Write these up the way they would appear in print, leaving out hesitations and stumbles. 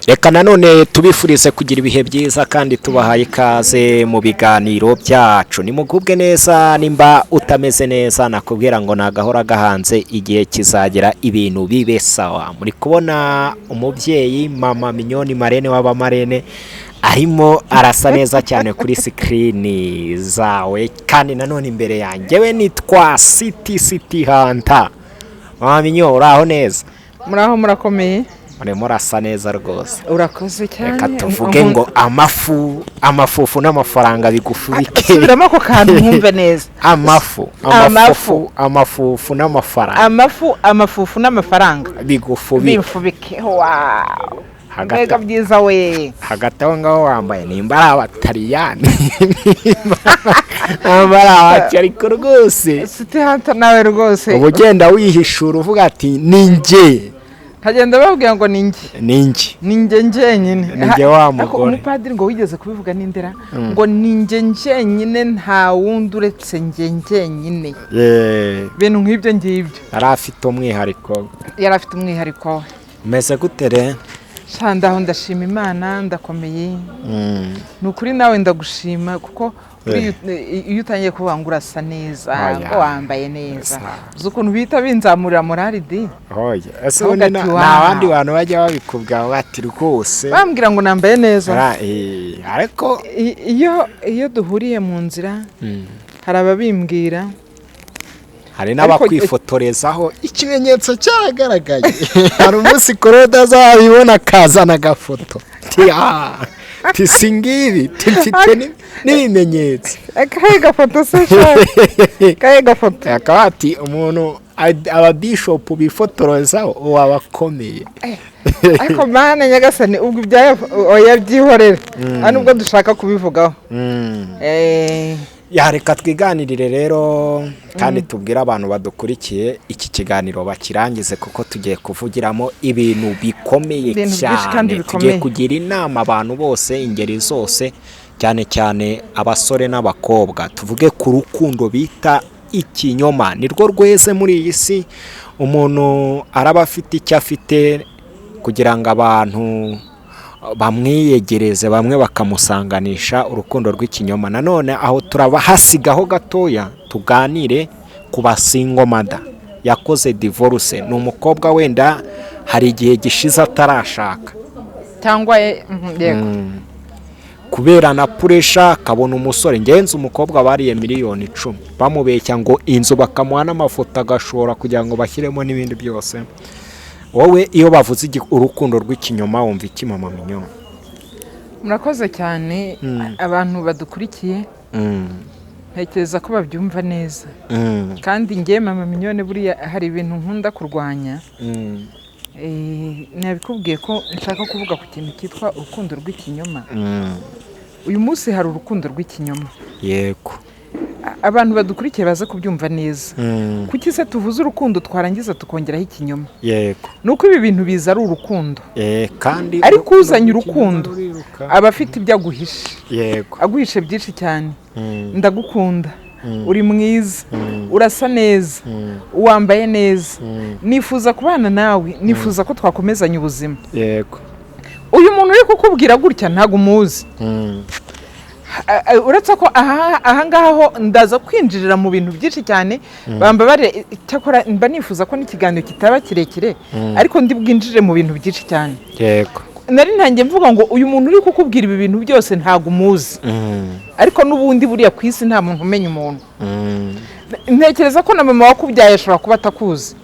Reka nanone tubifurize kugira ibihe byiza kandi tubahaye ikaze mu biganiro byacu. Nimugubwe neza. Nimba utameze neza, nakubwira ngo nagahora gahanze, igihe kizagera ibintu bibe sawa. Muri kubona umubyeyi Mama Mignone, marraine w'abamarraine, arimo arasa neza cyane kuri screen zawe, kandi nanone imbere yanjye we nitwa City City Hunter. Mama Mignone, uraho neza? Muraho, murakomeye? Urimo urasa neza rwose. Urakoze cyane. Reka tuvuge ngo amafu, amafufu n'amafaranga bigufubike. Subiramo ako kantu nkumve neza. Amafu, amafufu, amafufu n'amafaranga. Amafu, amafufu n'amafaranga. Bigufubike. Bimfubike, wow. Hagati Mbega byiza we! Hagati aho ngaho wambaye nimba ari Abataliyani, nimba ari abaki, ariko rwose City Hunter nawe rwose. Uba ugenda wihishura uvuga ati: "Ni njye." Nkagenda babwira ngo ni njye. Ni njye. Ni njye njyenyine. Ni njye wa Ariko mugore. umupadiri ngo wigeze kubivuga n'indera ngo ni njye njyenyine, nta wundi uretse njye njyenyine. Ibintu nk'ibyo ngibyo. Yari afite umwihariko. Yari afite umwihariko we. Umeze gute re? Sha, ndaho, ndashima Imana, ndakomeye. Ni ukuri, nawe ndagushima kuko buriya iyo utangiye kuvuga ngo urasa neza, Oya. ngo wambaye neza, Sa. uzi ukuntu bihita binzamurira morale di. Oya, ese Ahubwo ubundi ati, nta "Wow." bandi bantu bajya babikubwira bati rwose? Bambwira ngo nambaye neza. Ariko Iyo duhuriye mu nzira hari ababimbwira. Hari n'abakwifotorezaho, ikimenyetso cyaragaragaye. Hari umunsi Claude azabibona akazana agafoto, ti ah, ti si ngibi, ti mfite n'ibimenyetso. Akahe gafoto se sha? Akahe gafoto? Akaba ati umuntu ababishopu bifotorezaho uwo akomeye. Ariko Mana nyagasani, ubwo ibyayo oya, byihorere, nta nubwo dushaka kubivugaho. Ya, reka twiganirire rero kandi tubwire abantu badukurikiye iki kiganiro bakirangize, kuko tugiye kuvugiramo ibintu bikomeye Ibintu byinshi kandi cyane. bikomeye. Tugiye kugira inama abantu bose, ingeri zose, cyane cyane abasore n'abakobwa. Tuvuge ku rukundo bita ikinyoma, nirwo rweze muri iyi si. Umuntu araba afite icyo afite kugira ngo abantu bamwiyegereze, bamwe bakamusanganisha urukundo rw'ikinyoma. Nanone aho turabahasigaho gatoya, tuganire ku basingle mother yakoze divorce, ni umukobwa wenda hari igihe gishize atarashaka Cyangwa yego. Kubera na pressure akabona umusore ngenzi, umukobwa bariye miliyoni 10 bamubeshya ngo inzu, bakamuha n'amafoto agashora kugira ngo bashyiremo n'ibindi byose. Wowe iyo bavuze urukundo rw'ikinyoma wumva iki, Mama Mignone? Murakoze cyane. Abantu badukurikiye, ntekereza ko babyumva neza. Kandi ngewe Mama Mignone, buriya hari ibintu nkunda kurwanya. Nabikubwiye ko nshaka kuvuga ku kintu cyitwa urukundo rw'ikinyoma. Uyu munsi hari urukundo rw'ikinyoma. Abantu badukurikiye baze kubyumva neza. Kuki se tuvuze urukundo twarangiza tukongeraho ikinyoma? Ni uko ibi bintu biza ari urukundo. Kandi Ariko uzanye urukundo ruriruka. aba afite ibyo aguhishe. Aguhishe byinshi cyane. Ndagukunda, uri mwiza, urasa neza, wambaye neza, nifuza kubana nawe, nifuza ko twakomezanya ubuzima. Uyu muntu uri kukubwira gutya ntabwo umuzi. Uretse ko aha ngaha ho ndaza kwinjirira mu bintu byinshi cyane, bambabarire. Icyakora mba nifuza ko n'ikiganiro kitaba kirekire, ariko ndi bwinjire mu bintu byinshi cyane. Nari ntangiye mvuga ngo uyu muntu uri kukubwira ibi bintu byose ntabwo umuzi. Ariko n'ubundi buriya ku isi nta muntu umenya umuntu. Ntekereza ko na mama wakubyaye ashobora kuba atakuzi,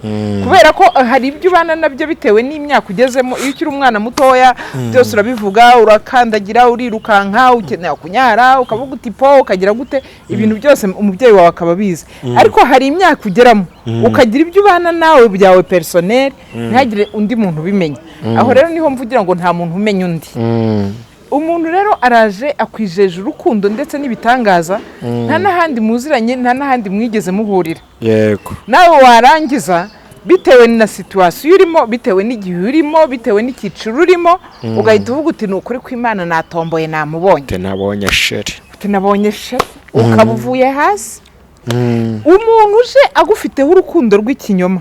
kubera ko hari ibyo ubana nabyo bitewe n'imyaka ugezemo. Iyo ukiri umwana mutoya byose urabivuga, urakandagira, urirukanka, ukeneye kunyara ukavuga uti po, ukagira gute, ibintu byose umubyeyi wawe akaba abizi. Ariko hari imyaka ugeramo ukagira ibyo ubana nawe byawe personnel, ntihagire undi muntu ubimenya. Aho rero niho mvugira ngo nta muntu umenya undi. Umuntu rero araje akwijeje urukundo ndetse n'ibitangaza, nta n'ahandi muziranye, nta n'ahandi mwigeze muhurira. Nawe warangiza, bitewe na situation urimo, bitewe n'igihe urimo, bitewe n'icyiciro urimo, ugahita uvuga uti: "Ni ukuri kw'Imana, natomboye, namubonye." Te nabonye chéri. Uti: "Nabonye chéri." Ukaba uvuye hasi. Umuntu uje agufiteho urukundo rw'ikinyoma.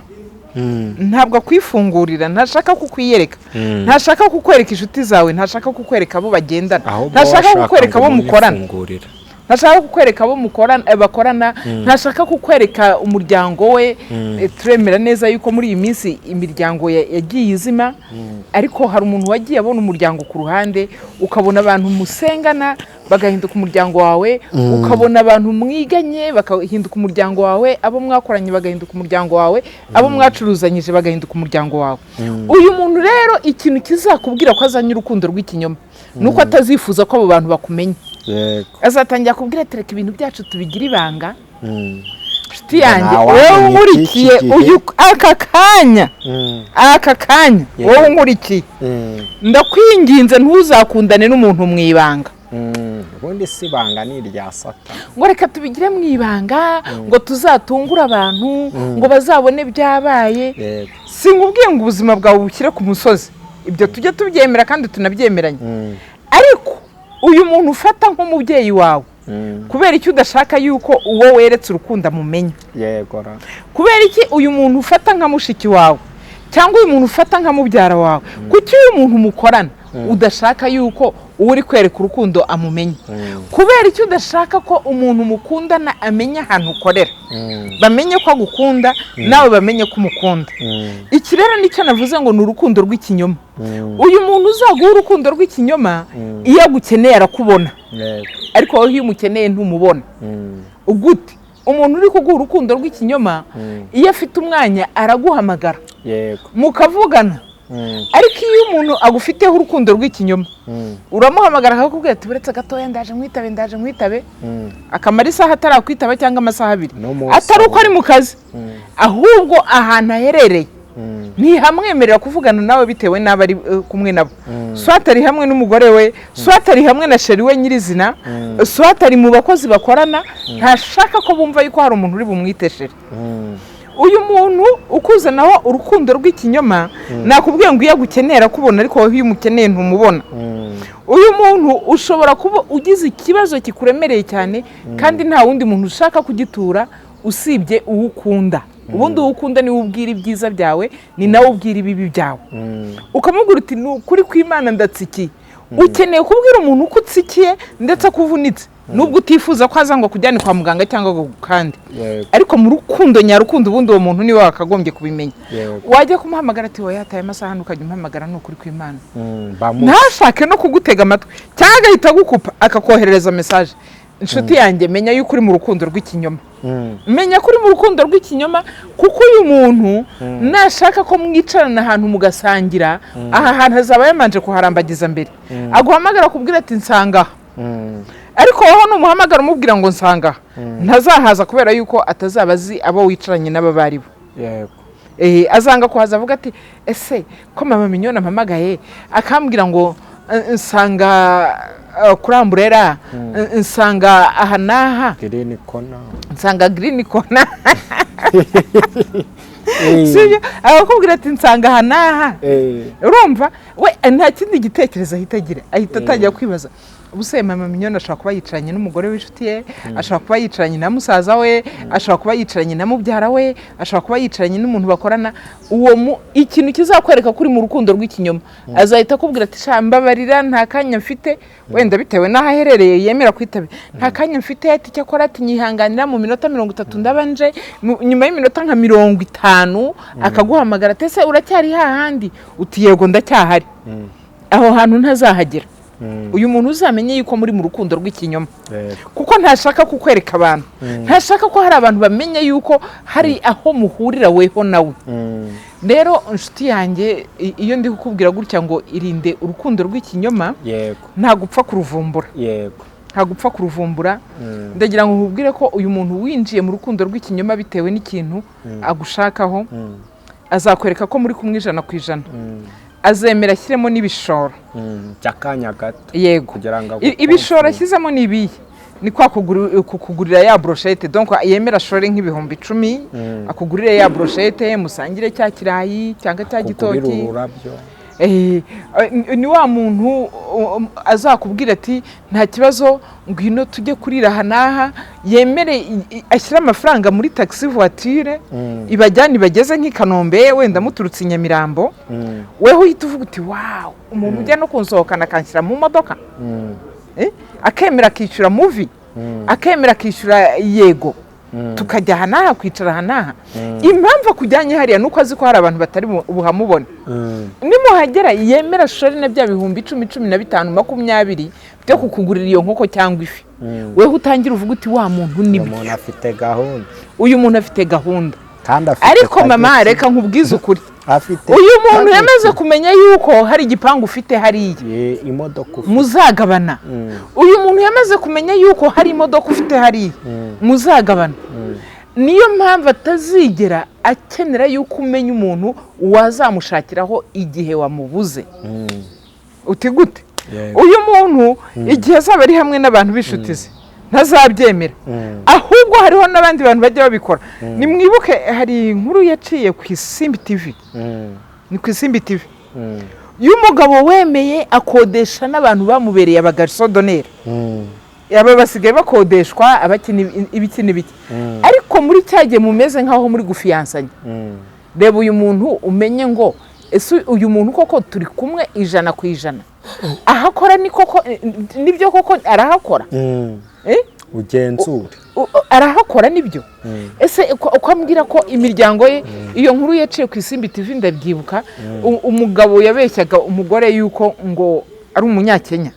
Ntabwo akwifungurira, ntashaka kukwiyereka, ntashaka kukwereka inshuti zawe, ntashaka kukwereka abo bagendana, Ahubwo ntashaka washaka kukwereka ngo abo mukorana, umwifungurire. Ntashaka kukwereka abo mukorana, bakorana, ntashaka kukwereka umuryango we. Turemera neza yuko muri iyi minsi imiryango yagiye izima, ariko hari umuntu wagiye abona umuryango ku ruhande, ukabona abantu musengana bagahinduka umuryango wawe, ukabona abantu mwiganye bagahinduka umuryango wawe, abo mwakoranye bagahinduka umuryango wawe, abo mwacuruzanyije bagahinduka umuryango wawe. Uyu muntu rero, ikintu kizakubwira ko azanye urukundo rw'ikinyoma ni uko atazifuza ko abo bantu bakumenya. Azatangira kubwira ati: "Reka ibintu byacu tubigire ibanga." Inshuti yanjye, Ntawamenya wowe unkurikiye, iby'iki gihe. uyu aka kanya, aka kanya, wowe unkurikiye, ndakwinginze, ntuzakundane n'umuntu mu ibanga. Ubundi si ibanga ni irya Satani. Ngo reka tubigire mu ibanga, ngo tuzatungure abantu, ngo bazabone byabaye. Sinkubwiye ngo ubuzima bwawe bushyire ku musozi, ibyo tujye tubyemera kandi tunabyemeranye. Ariko uyu muntu ufata nk'umubyeyi wawe, kubera icyo udashaka yuko uwo weretse urukundo amumenya? Yego ra. Kubera iki uyu muntu ufata nka mushiki wawe, cyangwa uyu muntu ufata nka mubyara wawe, kuki uyu muntu mukorana udashaka yuko uwo uri kwereka urukundo amumenya? Kubera iki udashaka ko umuntu mukundana amenya ahantu ukorera, bamenye ko agukunda, nawe bamenye ko umukunda? Iki rero nicyo navuze ngo ni urukundo rw'ikinyoma. Uyu muntu uzaguha urukundo rw'ikinyoma, iyo agukeneye arakubona, ariko wowe iyo umukeneye ntumubona. Gute? Umuntu uri kuguha urukundo rw'ikinyoma, iyo afite umwanya araguhamagara, mukavugana. Ariko iyo umuntu agufiteho urukundo rw'ikinyoma, uramuhamagara akakubwira ati: "Buretse gatoya, ndaje nkwitabe, ndaje nkwitabe." Akamara isaha atarakwitaba cyangwa amasaha 2, N'umunsi atari uko ari mu kazi, ahubwo ahantu aherereye ntihamwemerera kuvugana nawe bitewe n'abo ari kumwe nabo. Soit ari hamwe n'umugore we, soit ari hamwe na chéri we nyirizina, soit ari mu bakozi bakorana, ntashaka ko bumva yuko hari umuntu uri bumwite chéri. Uyu muntu ukuzanaho urukundo rw'ikinyoma, nakubwiye ngo iyo agukeneye arakubona, ariko wowe iyo umukeneye ntumubona. Uyu muntu ushobora kuba ugize ikibazo kikuremereye cyane, kandi nta wundi muntu ushaka kugitura usibye uwo ukunda. Ubundi uwo ukunda niwe ubwira ibyiza byawe, ni nawe ubwira ibibi byawe. Ukamubwira uti: "Ni ukuri kw'Imana ndatsikiye." Ukeneye kubwira umuntu uko utsikiye ndetse ko uvunitse, nubwo utifuza ko aza ngo akujyane kwa muganga cyangwa ngo agukande, ariko mu rukundo nyarukundo, ubundi uwo muntu niwe wakagombye kubimenya. Wajya kumuhamagara ati: "Wowe yataye amasaha, ukajya umuhamagara, ni ukuri kw'Imana." Ntashake no kugutega amatwi, cyangwa agahita agukupa akakoherereza message. Inshuti yanjye, menya yuko uri mu rukundo rw'ikinyoma. Menya ko uri mu rukundo rw'ikinyoma, kuko uyu muntu nashaka ko mwicarana ahantu mugasangira, aha hantu azaba yamanje kuharambagiza mbere. Aguhamagara akubwira ati: "Nsanga aha." Ariko wowe numuhamagara umubwira ngo "Nsanga aha", ntazahaza, kubera yuko atazaba azi abo wicaranye n'abo bari bo. Azanga kuhaza, avuga ati: "Ese ko mama Mignone ampamagaye akambwira ngo nsanga kuri Amburera, nsanga aha n'aha, Green Corner, nsanga Green Corner," sibyo? Akakubwira ati: "Nsanga aha n'aha." Urumva we nta kindi gitekerezo ahita agira, ahita atangira kwibaza: "Ubuse mama Mignone ashobora kuba yicaranye n'umugore w'inshuti ye, ashobora kuba yicaranye na musaza we, ashobora kuba yicaranye na mubyara we, ashobora kuba yicaranye n'umuntu bakorana." Uwo mu ikintu kizakwereka ko uri mu rukundo rw'ikinyoma, azahita akubwira ati: "Sha mbabarira, nta kanya mfite." Wenda bitewe n'aho aherereye yemera kwitabira: "Nta kanya mfite," ati, "cyakora," ati, "nyihanganira, mu minota 30 ndaba nje." Nyuma y'iminota nka 50 akaguhamagara ati: "Ese uracyari hahandi?" Uti: "Yego, ndacyahari." Aho hantu ntazahagera. Uyu muntu uzamenye yuko muri mu rukundo rw'ikinyoma, kuko ntashaka kukwereka abantu, ntashaka ko hari abantu bamenya yuko hari aho muhurira weho nawe. Rero inshuti yanjye, iyo ndi kukubwira gutya ngo irinde urukundo rw'ikinyoma, nta gupfa kuruvumbura. Nta gupfa kuruvumbura. Ndagira ngo nkubwire ko uyu muntu winjiye mu rukundo rw'ikinyoma bitewe n'ikintu agushakaho, azakwereka ko muri kumwe 100%, azemera ashyiremo n'ibishoro. By'akanya gato. Yego. Kugira ngo Ibishoro ashyizemo ni ibihe? Ni kwa kukugurira ya brochette. Donc yemera ashore nk'10,000, akugurire ya brochette, musangire cya kirayi cyangwa cya kugurira gitoki. Ururabyo. Ni wa muntu azakubwira ati nta kibazo, ngwino tujye kurira aha n'aha, yemere ashyire amafaranga muri taxi voiture ibajyane ibageze nk'i Kanombe, wenda muturutse i Nyamirambo. Weho uhita uvuga uti wow, umuntu ujya no kunsohokana akanshyira mu modoka, akemera akishyura movie, akemera akishyura, yego, tukajya aha n'aha, kwicara aha n'aha. Impamvu akujyanye hariya ni uko azi ko hari abantu batari buhamubone. Nimuhagera yemera ashore na bya 10,000, 15, 20 byo kukugurira iyo nkoko cyangwa ifi. Weho utangira uvuga uti wa muntu Uyu nibyo, muntu afite gahunda. Uyu muntu afite gahunda. Kandi afite Ariko mama, target. reka nkubwize ukuri. Afite Uyu muntu target. yamaze kumenya yuko hari igipangu ufite hariya Ye, imodoka ufite. muzagabana. Uyu muntu yamaze kumenya yuko hari imodoka ufite hariya muzagabana. Niyo mpamvu atazigera akenera yuko umenya umuntu wazamushakiraho igihe wamubuze. Uti gute? Yego. Uyu muntu igihe azaba ari hamwe n'abantu b'inshuti ze ntazabyemera. Ahubwo hariho n'abandi bantu bajya babikora. Nimwibuke hari inkuru yaciye ku Isimbi TV, ni ku Isimbi TV, y'umugabo wemeye akodesha n'abantu bamubereye aba garçon d'honneur. Aba basigaye bakodeshwa abakina ibiki n'ibiki. Ariko muri cya gihe mumeze nk'aho muri gufiyansanya, reba uyu muntu umenye ngo ese uyu muntu koko turi kumwe 100%? Ahakora ni koko, nibyo koko arahakora? Eh? Ugenzure. Arahakora nibyo? Ese uko ambwira ko imiryango ye, iyo nkuru yaciye ku Isimbi TV ndabyibuka, umugabo yabeshyaga umugore yuko ngo ari Umunyakenya,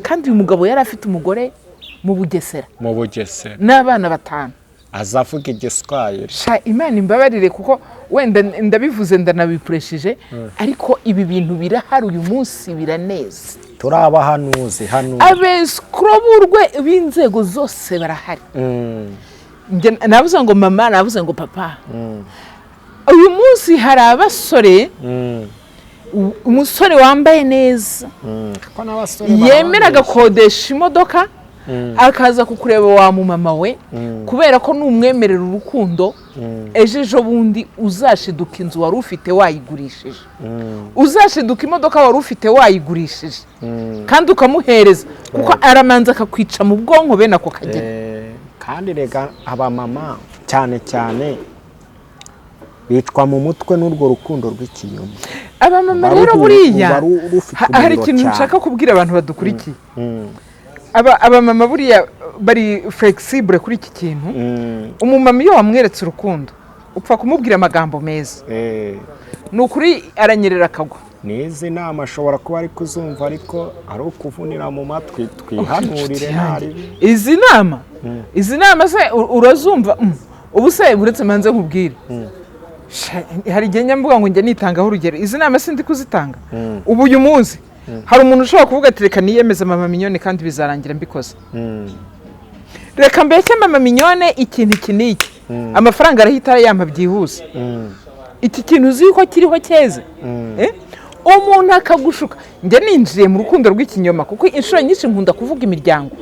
kandi uyu mugabo yari afite umugore mu Bugesera Mu Bugesera. n'abana batanu. Azavuga Igiswahili. Sha, Imana imbabarire kuko wenda ndabivuze ndanabipureshije, ariko ibi bintu birahari uyu munsi, biraneza. Turi abahanuzi hano. Abesikuro b'urwe b'inzego zose barahari. Njye navuze ngo mama, navuze ngo papa, uyu munsi hari abasore, umusore wambaye neza Kuko n'abasore yemera barababeshya. agakodesha imodoka akaza kukureba wa mumama we, kubera ko numwemerera urukundo, ejo ejo bundi uzashiduka inzu wari ufite wayigurishije, uzashiduka imodoka wari ufite wayigurishije, kandi ukamuhereza, kuko aramanza akakwica mu bwonko bene ako kageni. Kandi rega abamama cyane cyane bicwa mu mutwe n'urwo rukundo rw'ikinyoma. Abamama Ruba rero buriya ruba rufite hari umuriro ikintu cyane. nshaka kubwira abantu badukurikiye. Abamama buriya bari flexible kuri iki kintu. Umumama iyo wamweretse urukundo, upfa kumubwira amagambo meza, ni ukuri aranyerera akagwa. N'izi nama ashobora kuba ari kuzumva, ariko ari ukuvunira mu matwi. Twihanurire ntari. Izi nama se urazumva? Ubu se uretse manze nkubwire. Sha, hari igihe njya mvuga ngo njya nitangaho urugero. Izi nama sindi kuzitanga. Ubu uyu munsi hari umuntu ushobora kuvuga ati reka niyemeze Mama Mignone, kandi bizarangira mbikoze. Reka mbeshye Mama Mignone ikintu iki n'iki, amafaranga arahita arayampa byihuse. Iki kintu uzi yuko kiriho cyeze? Eh? Umuntu akagushuka. Njye ninjiye mu rukundo rw'ikinyoma kuko inshuro nyinshi nkunda kuvuga imiryango.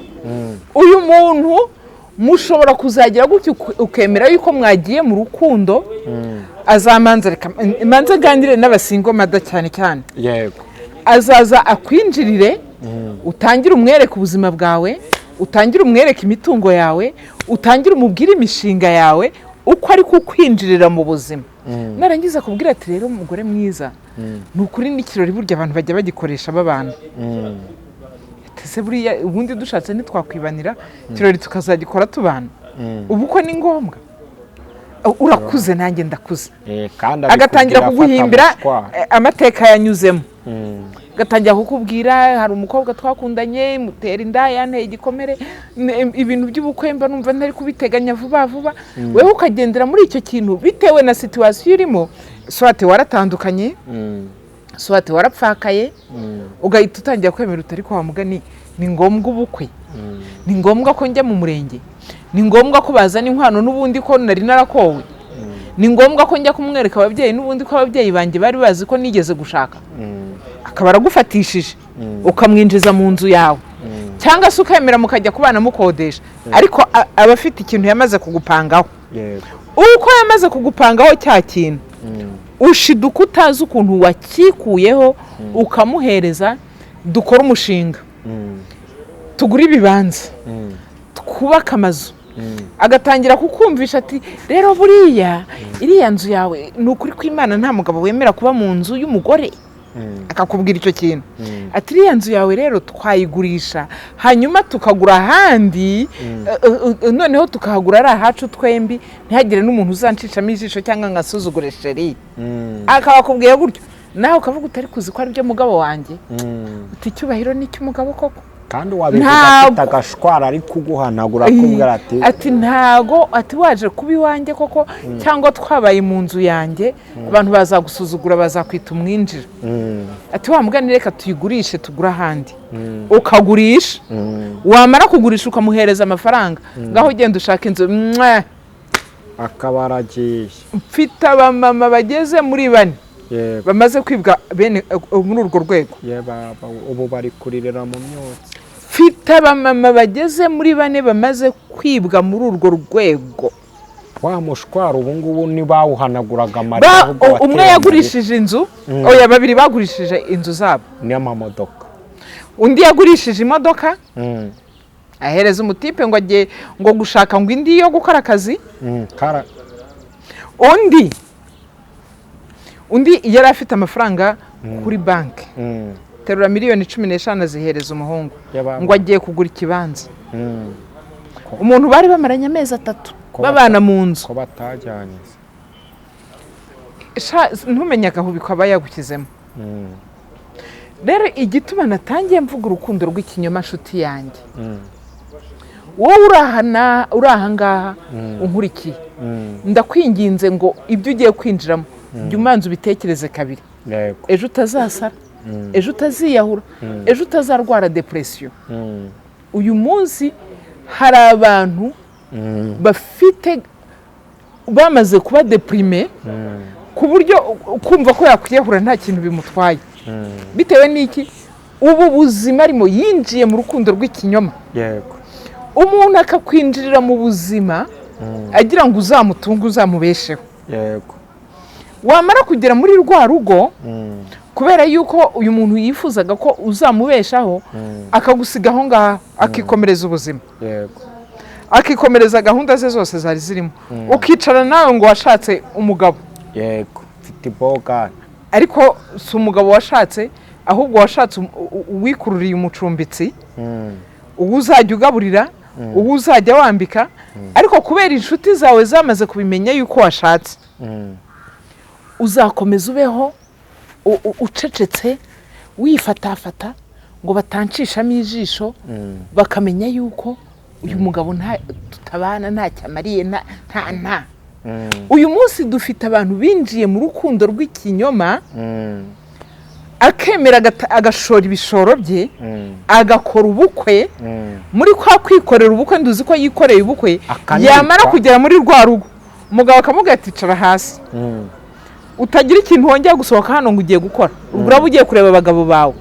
Uyu muntu mushobora kuzagira gutya ukemera yuko mwagiye mu rukundo, azamanza, reka manze nganire n'aba single mother cyane cyane. Azaza akwinjirire, utangire umwereke ubuzima bwawe, utangire umwereke imitungo yawe, utangire umubwire imishinga yawe, uko ari kukwinjirira mu buzima. Narangiza akubwira ati rero umugore mwiza, ni ukuri n'ikirori burya abantu bajya bagikoresha babana. Ese buriya ubundi dushatse ntitwakwibanira, ikirori tukazagikora tubana? Ubukwe ni ngombwa? Urakuze nanjye ndakuze. Kandi Agatangira abikubwira afata kuguhimbira amatwara. Amateka yanyuzemo, agatangira kukubwira hari umukobwa twakundanye mutera inda, yanteye igikomere, ibintu by'ubukwe mba numva ntari kubiteganya vuba vuba. Wewe ukagendera muri icyo kintu bitewe na situation urimo, soit waratandukanye, soit warapfakaye, ugahita utangira kwemera utari kwa mugani ni ngombwa ubukwe, ni ngombwa ko njya mu murenge, ni ngombwa ko bazana inkwano n'ubundi ko nari narakowe, ni ngombwa ko njya kumwereka ababyeyi n'ubundi ko ababyeyi banjye bari bazi ko nigeze gushaka. Akaba aragufatishije, ukamwinjiza mu nzu yawe, cyangwa se ukemera mukajya kubana mukodesha, ariko aba afite ikintu yamaze kugupangaho. Uko yamaze kugupangaho cya kintu Ushiduka utazi ukuntu wakikuyeho, ukamuhereza: "Dukore umushinga, tugure ibibanza, twubake amazu." Agatangira kukumvisha ati: "Rero buriya iriya nzu yawe, ni ukuri kw'Imana, nta mugabo wemera kuba mu nzu y'umugore." Akakubwira icyo kintu ati: "Iriya nzu yawe rero twayigurisha, hanyuma tukagura ahandi, noneho tukahagura ari ahacu twembi, ntihagire n'umuntu uzancishamo ijisho cyangwa ngo asuzugure chéri." Akaba akubwiye gutyo, nawe ukavuga utari kuzi ko ari byo mugabo wanjye, uti: "Icyubahiro ni icy'umugabo koko." Kandi wabivuga afite agashwara ari kuguhanagura, akubwira ati: Ati: "Ntago," ati, "waje kuba iwanjye koko, cyangwa twabaye mu nzu yanjye, abantu bazagusuzugura, bazakwita umwinjira." Ati: "Wa mugani, reka tuyigurishe tugure ahandi." Ukagurisha, wamara kugurisha ukamuhereza amafaranga: "Ngaho ugenda ushaka inzu." Mwah! Akaba aragiye. Mfite abamama bageze muri bane bamaze kwibwa bene muri urwo rwego. Ye baba, ubu bari kuririra mu myotsi. Mfite abamama bageze muri bane bamaze kwibwa muri urwo rwego. Wa mushwaro ubu ngubu ntibawuhanaguraga amarira, ahubwo umwe wateye amarira. Yagurishije inzu, oya, babiri bagurishije inzu zabo n'amamodoka. Undi yagurishije imodoka, ahereza umutipe ngo agiye ngo gushaka ngo indi yo gukora akazi. Undi yari afite amafaranga kuri banki, terura miliyoni 15 azihereza umuhungu ngo agiye kugura ikibanza. Umuntu bari bamaranye amezi 3 babana mu nzu. Ko batajyanye se? Sha, ntumenye agahubiko aba yagushyizemo. Rero igituma natangiye mvuga urukundo rw'ikinyoma, nshuti yanjye, wowe uri aha uri aha ngaha unkurikiye, ndakwinginze ngo ibyo ugiye kwinjiramo jya umanza ubitekereze kabiri, ejo utazasara, ejo utaziyahura, ejo utazarwara dépression. Uyu munsi hari abantu bafite, bamaze kuba déprimé, ku buryo kumva ko yakwiyahura nta kintu bimutwaye. Bitewe n'iki? Ubu buzima arimo, yinjiye mu rukundo rw'ikinyoma. Umuntu akakwinjirira mu buzima agira ngo uzamutunge, uzamubesheho. Wamara kugera muri rwa rugo, kubera yuko uyu muntu yifuzaga ko uzamubeshaho, akagusiga aho ngaho, akikomereza ubuzima, akikomereza gahunda ze zose zari zirimo, ukicara nawe ngo washatse umugabo. Yego, mfite ibogari. Ariko si umugabo washatse, ahubwo washatse uwikururiye umucumbitsi, uwo uzajya ugaburira, uwo uzajya wambika. Ariko kubera inshuti zawe zamaze kubimenya yuko washatse, uzakomeza ubeho ucecetse, wifatafata ngo batancishamo ijisho, bakamenya yuko uyu mugabo nta tutabana, ntacyo amariye, nta nta nta. Uyu munsi dufite abantu binjiye mu rukundo rw'ikinyoma, akemera agashora ibishoro bye, agakora ubukwe. Muri kwa kwikorera ubukwe, nduzi ko yikoreye ubukwe, Akanikwa. yamara kugera muri rwa rugo, umugabo akamubwira ati: "Icara hasi, utagira ikintu wongera gusohoka hano ngo ugiye gukora, ubwo uraba ugiye kureba abagabo bawe.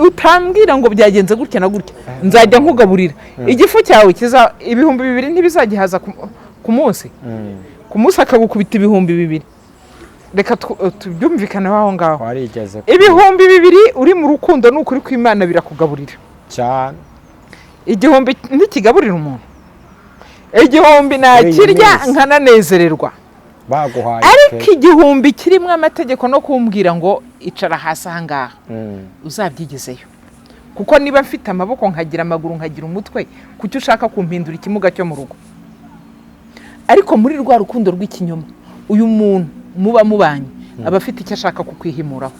Utambwira ngo byagenze gutya na gutya, nzajya nkugaburira igifu cyawe kiza 2000 ntibizagihaza ku munsi." Ku munsi akagukubita 2000. Reka tubyumvikaneho aho ngaho. Warigeze. 2000 uri mu rukundo, ni ukuri kw'Imana, birakugaburira. Cyane. 1000 ntikigaburira umuntu. 1000 Muri iyi nakirya minsi. nkananezererwa. Baguhaye Ariko pe. 1000 kirimo amategeko no kumbwira ngo icara hasi aha ngaha, uzabyigezeyo, kuko niba mfite amaboko, nkagira amaguru, nkagira umutwe, kuki ushaka kumpindura ikimuga cyo mu rugo? Ariko muri rwa rukundo rw'ikinyoma, uyu muntu muba mubanye aba afite icyo ashaka kukwihimuraho.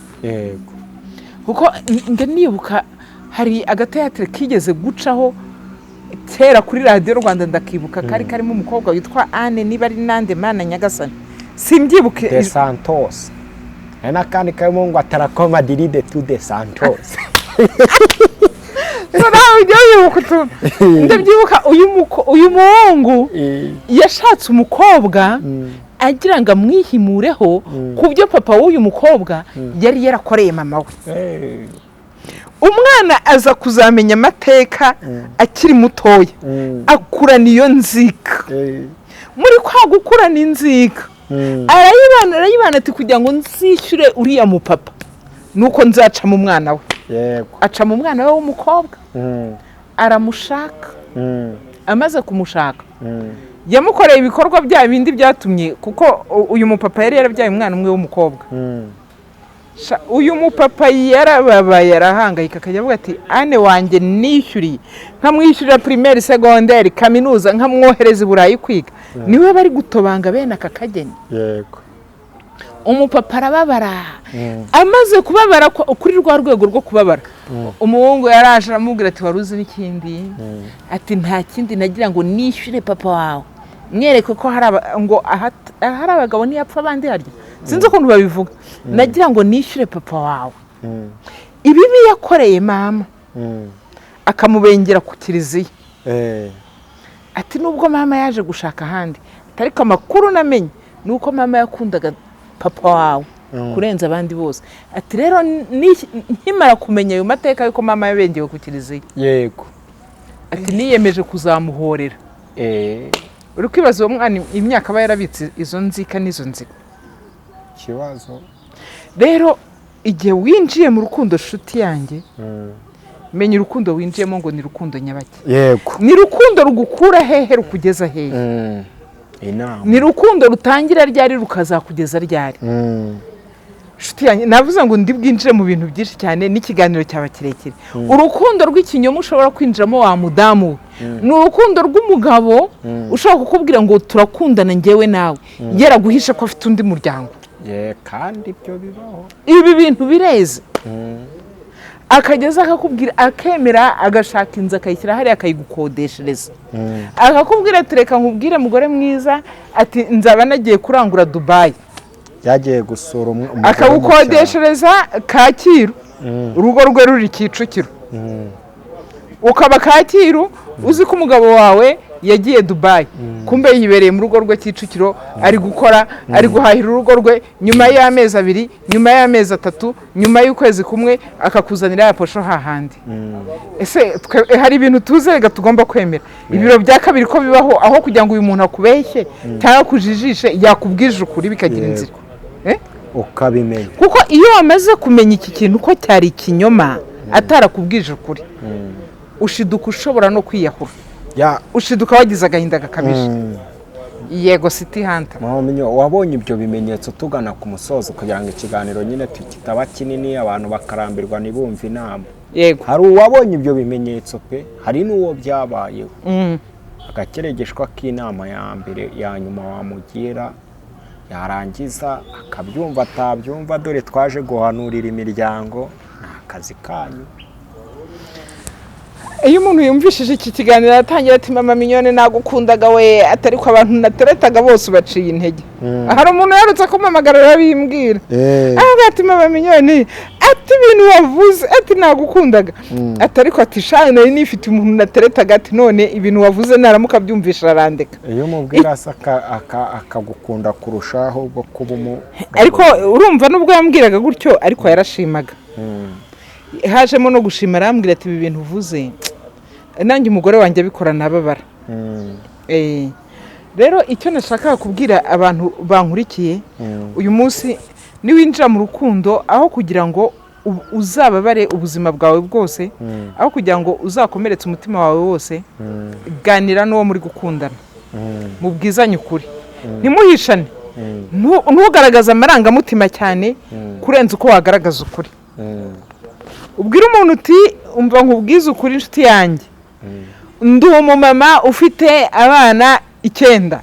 Kuko njya nibuka hari agateatire kigeze gucaho kera kuri Radiyo Rwanda, ndakibuka, kari karimo umukobwa witwa Anne, niba ari nande, Mana nyagasani, simbyibuke. De Santos. Hari n'akandi karimo ngo atarako Madrid tu de Santos. Nawe ujya wibuka utuntu. Ndabyibuka, uyu muhungu yashatse umukobwa agira ngo amwihimureho ku byo papa w'uyu mukobwa yari yarakoreye mama we. Umwana aza kuzamenya amateka akiri mutoya, akurana iyo nzika. Muri kwa gukurana inzika Arayibana, arayibana, ati kugira ngo nzishyure uriya mupapa nuko nzaca mu mwana we. Aca mu mwana we w'umukobwa, aramushaka. Amaze kumushaka, yamukoreye ibikorwa bya bindi byatumye, kuko uyu mupapa yari yarabyaye umwana umwe w'umukobwa. Uyu mupapa yarababaye, arahangayika, akajya avuga ati ane wanjye nishyuriye, nkamwishyurira primaire, secondaire, kaminuza, nkamwohereza i Burayi kwiga, niwe bari gutobanga bene aka kageni. Umupapa arababara. Amaze kubabara kuri rwa rwego rwo kubabara, umuhungu yaraje aramubwira ati wari uzi n'ikindi? Ati nta kindi, nagira ngo nishyure papa wawe, mwereke ko hari ngo ahari abagabo ntiyapfa abandi harya, sinzi ukuntu babivuga, nagira ngo nishyure papa wawe ibibi yakoreye mama, akamubengera ku kiliziya. Ati nubwo mama yaje gushaka ahandi, ariko amakuru namenye ni uko mama yakundaga papa wawe kurenza abandi bose. Ati rero nkimara kumenya ayo mateka y'uko mama yabengewe ku kiliziya, ati niyemeje kuzamuhorera. Uri kwibaza uwo mwana imyaka aba yarabitse izo nzika n'izo nzigo. Ikibazo. Rero igihe winjiye mu rukundo, nshuti yanjye, menya urukundo winjiyemo ngo ni rukundo nyabaki. Ni rukundo rugukura hehe, rukugeza hehe? Inama. Ni rukundo rutangira ryari, rukazakugeza ryari? Nshuti yanjye, navuze ngo ndi bwinjire mu bintu byinshi cyane n'ikiganiro cyaba kirekire. Urukundo rw'ikinyoma ushobora kwinjiramo wa mudamu we, ni urukundo rw'umugabo ushobora kukubwira ngo turakundana njyewe nawe, yaraguhisha ko afite undi muryango. Kandi ibyo bibaho. Ibi bintu bireze. Akageza akakubwira, akemera, agashaka inzu akayishyira hariya akayigukodeshereza, akakubwira ati reka nkubwire mugore mwiza, ati nzaba nagiye kurangura Dubayi. Yagiye gusura umugore. Akagukodeshereza Kacyiru, urugo rwe ruri Kicukiro, ukaba Kacyiru uzi ko umugabo wawe yagiye Dubayi, kumbe yibereye mu rugo rwe Kicukiro, ari gukora, ari guhahira urugo rwe. Nyuma y'amezi 2, nyuma y'amezi 3, nyuma y'ukwezi kumwe, akakuzanira ya posho hahandi. Ese hari ibintu tuzi rega tugomba kwemera ibiro bya kabiri ko bibaho, aho kugira ngo uyu muntu akubeshye cyangwa akujijishe, yakubwije ukuri bikagira inzira. Ukabimenya. Kuko iyo wamaze kumenya iki kintu ko cyari ikinyoma atarakubwije ukuri, ushiduka ushobora no kwiyahura, ushiduka wagize agahinda gakabije. Yego, City Hunter. Wabonye ibyo bimenyetso, tugana ku musozo kugira ngo ikiganiro nyine kitaba kinini, abantu bakarambirwa ntibumve inama. Hari uwabonye ibyo bimenyetso pe, hari n'uwo byabayeho. Agakeregeshwa k'inama ya mbere ya nyuma wamugira, yarangiza akabyumva atabyumva, dore twaje guhanurira imiryango, ni akazi kanyu. Iyo umuntu yumvishije iki kiganiro aratangira ati mama Mignone nagukundaga we, atari ko abantu nateretaga bose ubaciye intege. Hari umuntu yarutse kumpamagara arabimbwira, aravuga ati mama Mignone, ati ibintu wavuze, ati nagukundaga, ati ariko ati sha nari nifite umuntu nateretaga, ati none ibintu wavuze naramuka abyumvisha arandeka. Iyo umubwira se akagukunda kurushaho bwo kuba umu, ariko urumva nubwo yambwiraga gutyo ariko yarashimaga, hajemo no gushima, arambwira ati ibi bintu uvuze nanjye umugore wanjye abikora nababara. Rero icyo nashakaga kubwira abantu bankurikiye uyu munsi, niwinjira mu rukundo, aho kugira ngo uzababare ubuzima bwawe bwose, aho kugira ngo uzakomeretse umutima wawe wose, ganira n'uwo muri gukundana, mubwizanye ukuri, ntimuhishane, ntugaragaze amarangamutima cyane kurenza uko wagaragaza ukuri. Ubwira umuntu uti umva nkubwize ukuri inshuti yanjye, ndi umumama ufite abana 9,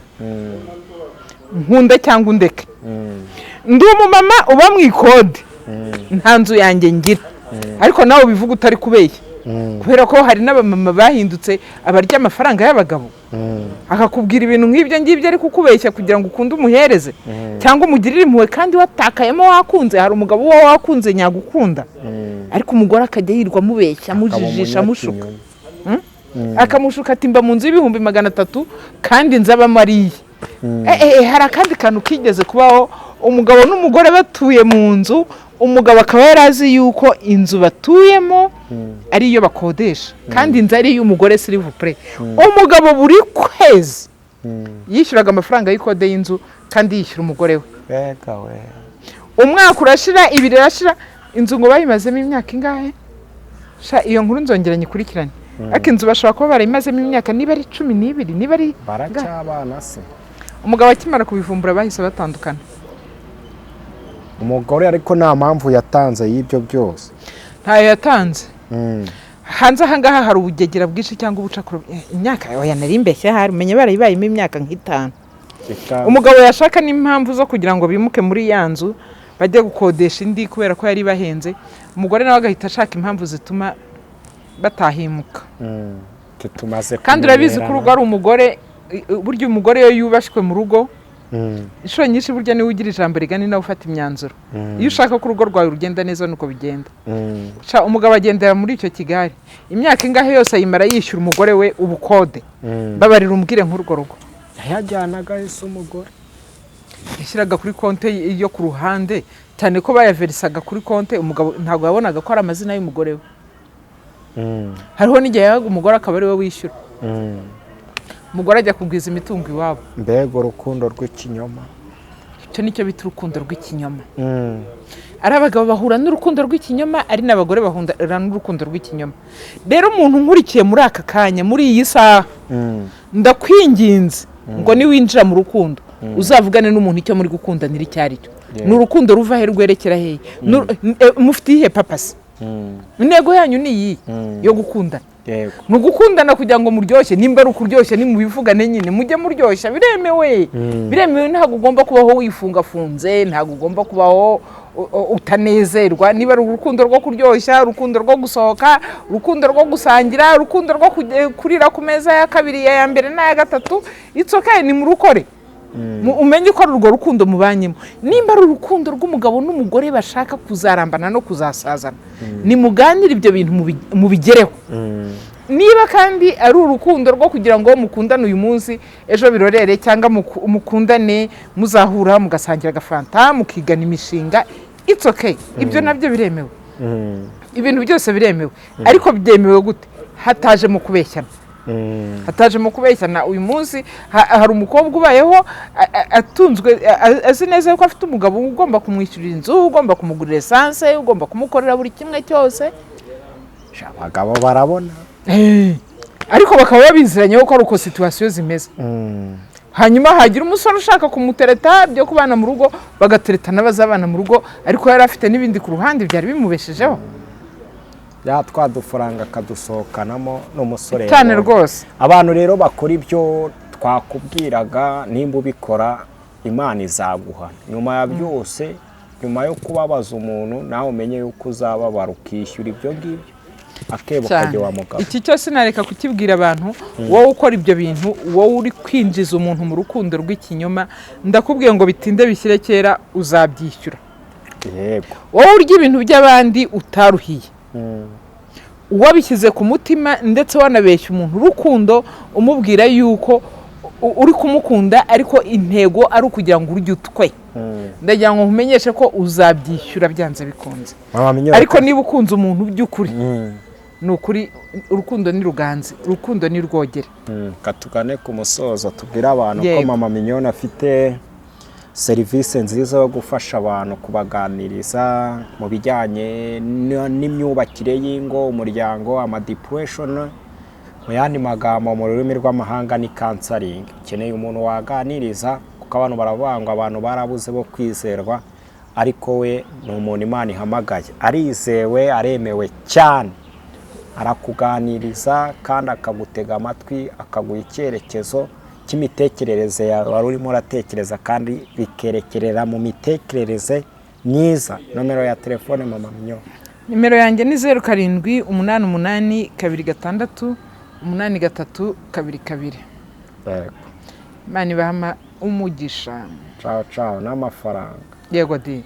nkunda cyangwa undeke, ndi umumama uba mu ikode, nta nzu yanjye ngira, ariko nawe ubivuga utari kubeshya, kubera ko hari n'abamama bahindutse abarya amafaranga y'abagabo, akakubwira ibintu nk'ibyo ngibyo ariko ukubeshya kugira ngo ukunde umuhereze cyangwa umugirire impuhwe, kandi watakayemo wakunze. Hari umugabo uba wakunze nyagukunda, ariko umugore akajya yirwa amubeshya, amujijisha, amushuka, akamushuka ati mba mu nzu y'300,000 kandi nzabamo ariye. Hari akandi kantu kigeze kubaho, umugabo n'umugore batuye mu nzu, umugabo akaba yarazi yuko inzu batuyemo ari iyo bakodesha, kandi inzu ari iy'umugore, s'il vous plaît. Umugabo buri kwezi Yishyuraga amafaranga y'ikode y'inzu kandi yishyura umugore we. Mbega we! Umwaka urashira, 2 irashira, inzu ngo bayimazemo imyaka ingahe? Sha, iyo nkuru nzongera nyikurikirane. Ariko inzu bashobora kuba barayimazemo imyaka niba ari 12, niba ari Baracyabana se? Umugabo akimara kubivumbura bahise batandukana. Umugore ariko nta mpamvu yatanze y'ibyo byose. Ntayo yatanze. Hanze ahangaha hari ubugegera bwinshi cyangwa ubucakura. Imyaka oya nari mbeshye, hari umenye barayibayemo imyaka nk'itanu. Umugabo yashaka n'impamvu zo kugira ngo bimuke muri ya nzu bajye gukodesha indi kubera ko yari bahenze, umugore nawe agahita ashaka impamvu zituma batahimuka. Kandi urabizi ko urugo ari umugore, burya umugore iyo yubashywe mu rugo inshuro nyinshi burya niwe ugira ijambo rigana, nawe ufata imyanzuro. Iyo ushaka ko urugo rwawe rugenda neza nuko bigenda. Umugabo agendera muri icyo kigare imyaka ingahe yose ayimara yishyura umugore we ubukode. Babarira umbwire nk'urwo rugo. Yajyanaga ese umugore? Yashyiraga kuri konte yo ku ruhande, cyane ko bayaverisaga kuri konte, umugabo ntabwo yabonaga ko ari amazina y'umugore we. Hariho n'igihe yahaga umugore akaba ari we wishyura. Umugore ajya kugwiza imitungo iwabo. Mbega urukundo rw'ikinyoma! Icyo nicyo bita urukundo rw'ikinyoma. Ari abagabo bahura n'urukundo rw'ikinyoma, ari n'abagore bahura n'urukundo rw'ikinyoma. Rero umuntu nkurikiye muri aka kanya, muri iyi saha, ndakwinginze ngo niwinjira mu rukundo uzavugane n'umuntu icyo muri gukundanira icyo ari cyo. Ni urukundo ruva he rwerekera hehe? Mufite iyihe papasi? Intego yanyu ni iyi yo gukundana. Ni ugukundana kugira ngo muryoshye, nimba ari ukuryoshya nimubivugane nyine, mujye muryoshya, biremewe. Biremewe, ntabwo ugomba kubaho wifungafunze, ntabwo ugomba kubaho utanezerwa. Niba ari urukundo rwo kuryoshya, urukundo rwo gusohoka, urukundo rwo gusangira, urukundo rwo kurira ku meza ya kabiri, ya mbere n'aya gatatu, it's okay, ni murukore. Umenye ko ari urwo rukundo mubanyemo. Nimba ari urukundo rw'umugabo n'umugore bashaka kuzarambana no kuzasazana, nimuganire ibyo bintu mubigereho. Niba kandi ari urukundo rwo kugira ngo mukundane uyu munsi ejo birorere, cyangwa mukundane muzahura mugasangira agafanta, mukigana imishinga, it's okay, ibyo nabyo biremewe. Ibintu byose biremewe, ariko byemewe gute? Hataje mu kubeshyana. Hataje mu kubeshyana. Uyu munsi hari umukobwa ubayeho atunzwe, azi neza ko afite umugabo ugomba kumwishyurira inzu, ugomba kumugurira esanse, ugomba kumukorera buri kimwe cyose. Abagabo barabona, ariko bakaba babiziranye ko ari uko situwasiyo zimeze. Hanyuma hagira umusore ushaka kumutereta byo kubana mu rugo, bagatereta n'abazabana mu rugo, ariko yari afite n'ibindi ku ruhande byari bimubeshejeho. Ya twa dufaranga akadusohokanamo n'umusore cyane rwose. Abantu rero bakora ibyo twakubwiraga, nimba ubikora Imana izaguha. Nyuma ya byose, nyuma yo kubabaza umuntu, nawe umenye yuko uzababara ukishyura ibyo ngibyo. Akebo kajya wa mugabo. Iki cyose nareka kukibwira abantu, wowe ukora ibyo bintu, wowe uri kwinjiza umuntu mu rukundo rw'ikinyoma, ndakubwiye ngo bitinde bishyire kera uzabyishyura. Yego. Wowe urya ibintu by'abandi utaruhiye, wabishyize ku mutima, ndetse wanabeshya umuntu urukundo umubwira yuko uri kumukunda, ariko intego ari ukugira ngo urye utwe. Ndagira ngo nkumenyeshe ko uzabyishyura byanze bikunze. Ariko niba ukunze umuntu by'ukuri, ni ukuri urukundo ni ruganze, urukundo ni rwogere. Katugane ku musozo tubwire abantu ko Mama Mignone afite serivisi nziza yo gufasha abantu, kubaganiriza mu bijyanye n'imyubakire y'ingo, umuryango, amadepression, mu yandi magambo mu rurimi rw'amahanga ni counseling. Ukeneye umuntu waganiriza, kuko abantu baravuga ngo abantu barabuze bo kwizerwa, ariko we ni umuntu Imana ihamagaye, arizewe, aremewe cyane. Arakuganiriza kandi akagutega amatwi, akaguha icyerekezo cy'imitekerereze yawe wari urimo uratekereza, kandi bikerekerera mu mitekerereze myiza. Nomero ya telefone Mama Mignone? Nimero yanjye ni 0 7 8 8 2 6 8 3 2 2. Imana ibaha umugisha. Ciao ciao n'amafaranga. Yego di.